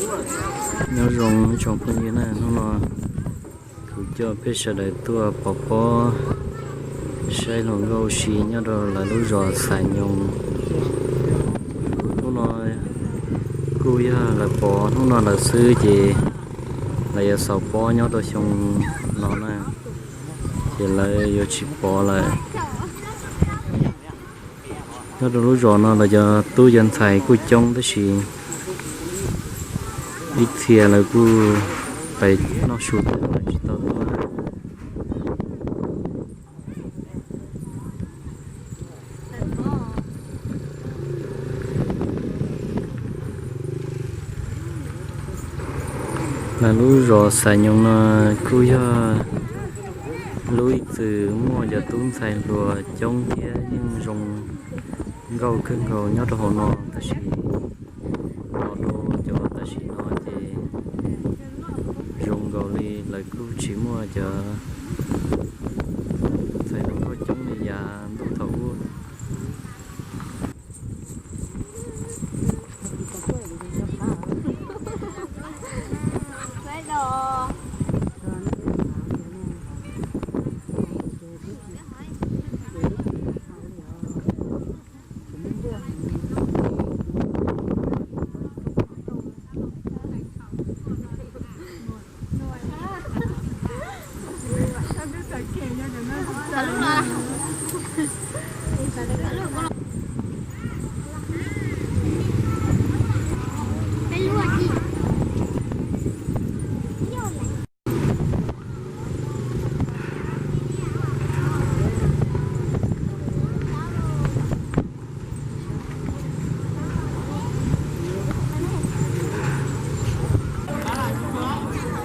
Nyob zoo ib tsoom phooj ywg na, hnub no kuv coj peb sawv daws tuaj pov pob saib hluas nkauj ua si nyob rau lawv lub zos Xais Nyoos. Hnub no kuj yog lawv pov hnub no lawm xwb ces lawv yuav xaus pob nyob rau xyoo no na, ces lawv yuav tsis pov lawm. Nyob rau lub zos no lawv cov tub cov ntxhais kuj coob tab sis ib txhia lawv kuj pais noj su tas lawv tsis tau tuaj. Lawv lub zos Xais Nyoos no kuj yog lub ib txwm muaj cov tub ntxhais hluas coob thiab yeej zoo nkauj kawg nkaus nyob rau hauv no tab sis los rau cov tam sim no ces zoo nkaus li lawv kuj tsis muaj cov ntxhais hluas nkauj coob li yav ntuj thaum ub.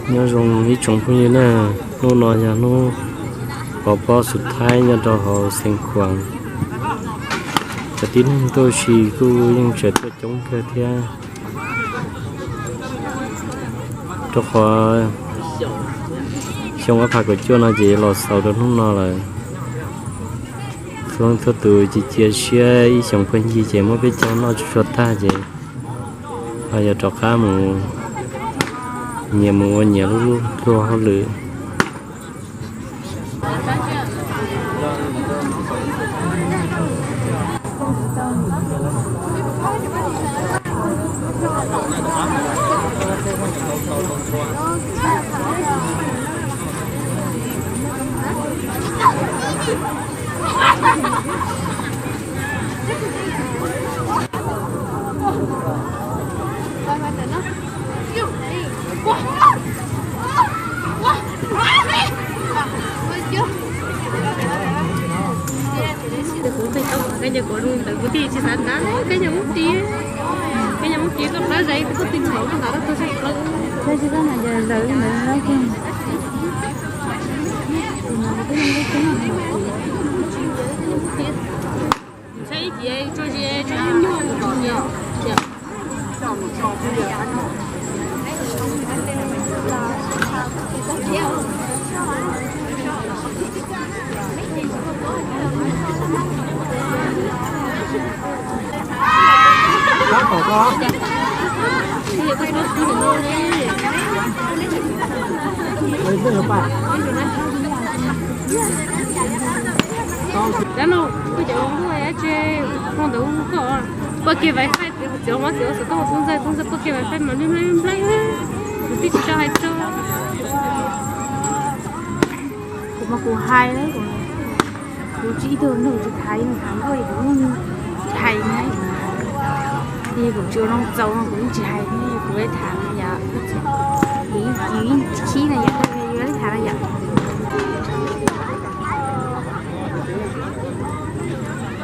Nyob zoo ib tsoom phooj ywg na, hnub no yog hnub pov pob xus thaib nyob rau hauv Xeev Khuam. Cov tib neeg tuaj ua si kuj yeej tseem tuaj coob kawg thiab, rau qhov xyoo ob phav kaum cuaj no ces los xaus rau hnub no lawm. Txhua leej txhua tus cia cia siab ib xyoos pheej yig ces muab peb caug noj tsuj tsuag tag ces ho yuav rov qab mus nyias mus ua nyias lub luag hauj lwm. Kuv ntxeeg tau qhov kab nyas kuv zoo li ntawd kuv thiaj tsis xav ntav kab nyas muab tis. Kab nyas muab tis koj plab zais koj twb ntaus koj ntaus tau tag zais plaws. Koj tsis koj mas yog zaws li ntawd no koj. Saib ib ces tso ze tso nyuag nyuag. Dab laug, koj cov npua dab tsi, hmo ntawd koj poj ke wifi, txiv hmab txiv xov tooj tub ntxawg tub ntxawg poj ke wifi mas nplej nplej nplej, kuv twb tsis tau hais rau. Kuv mas kuv hais, kuv tsis ib tug nug tsis thaiv nws thaiv nkuaj kuv yeej tsis hais na. Ces kuv tsis ua zoo txaus no kuv yeej tsis hais thiab, kuv tham no yom, kuv yeej khib no yom, yus li tham no yom.